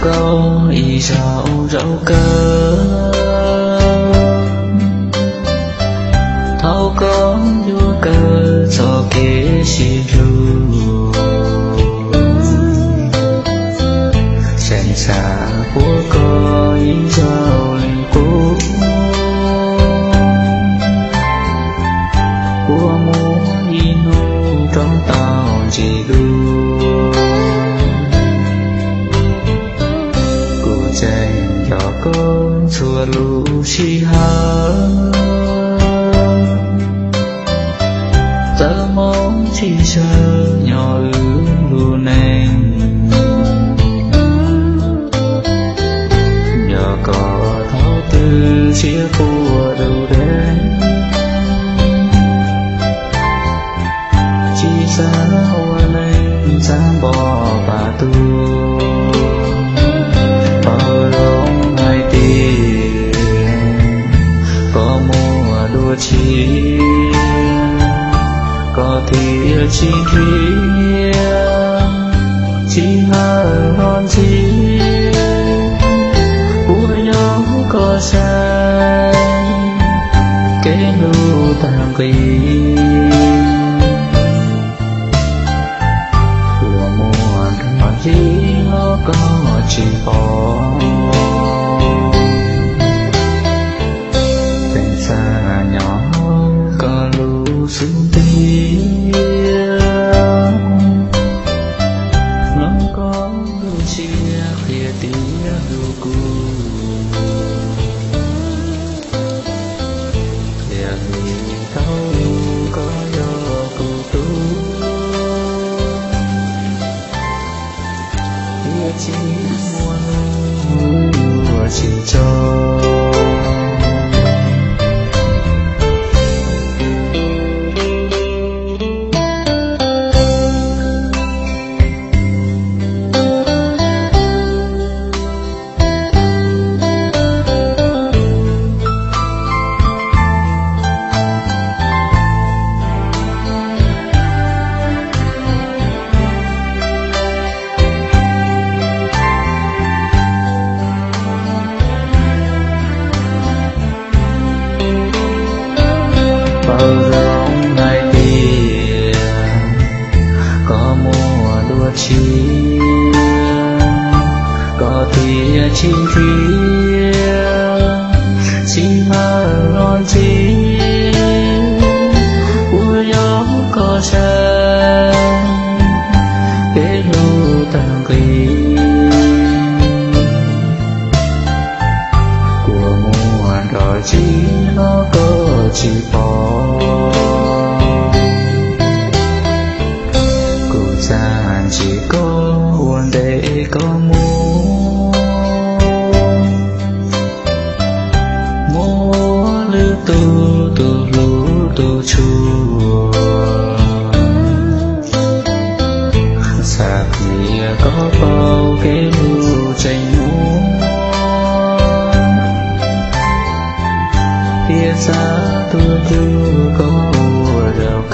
Koj ib zaug zaum kawg, thaum koj yuav kawg txoj kev sib hlub, seem xav puab koj ib zaug li qub. Puab muaj ib hnub rov tau ntsis dua, kuv tseem nco koj txhua lub sij hawm. Txawm mob tsis tsawg nyob wb lub neej, nco koj thaum twg siab quaj dub deev. Tsis xav ua neej txaj npog pas tuag, paub zoo hais tias koj muaj dua tshiab, koj thiaj tsis nrhiav, tsis hawm los ntxias. Puab nyob koj sai, kev hlub tag nqis. Puab muaj nrog txiv hlob koj tsis pom, tseem xav nyob koj lub xub ntiag. Mloog koj lub siab qhia tias hlub kuv, qhia vim thaum ub koj yog kuv tub, thiaj tsis muaj hnub yuav tsis tso. Paub zoo hais tias koj muaj dua tshiab, koj thiaj tsis nrhiav, tsis hawm los ntxias. Puab nyob koj sai, kev hlub tag nqis. Kua muag nrog txiv hlob koj tsis pom, kuv txaj ntsim koj ua ntej koj mus, muab lwm tus tus hlub tus tshua. Xav qhia koj paub kev hlub tseem muaj, thiab xav tuav hlub koj ua zaum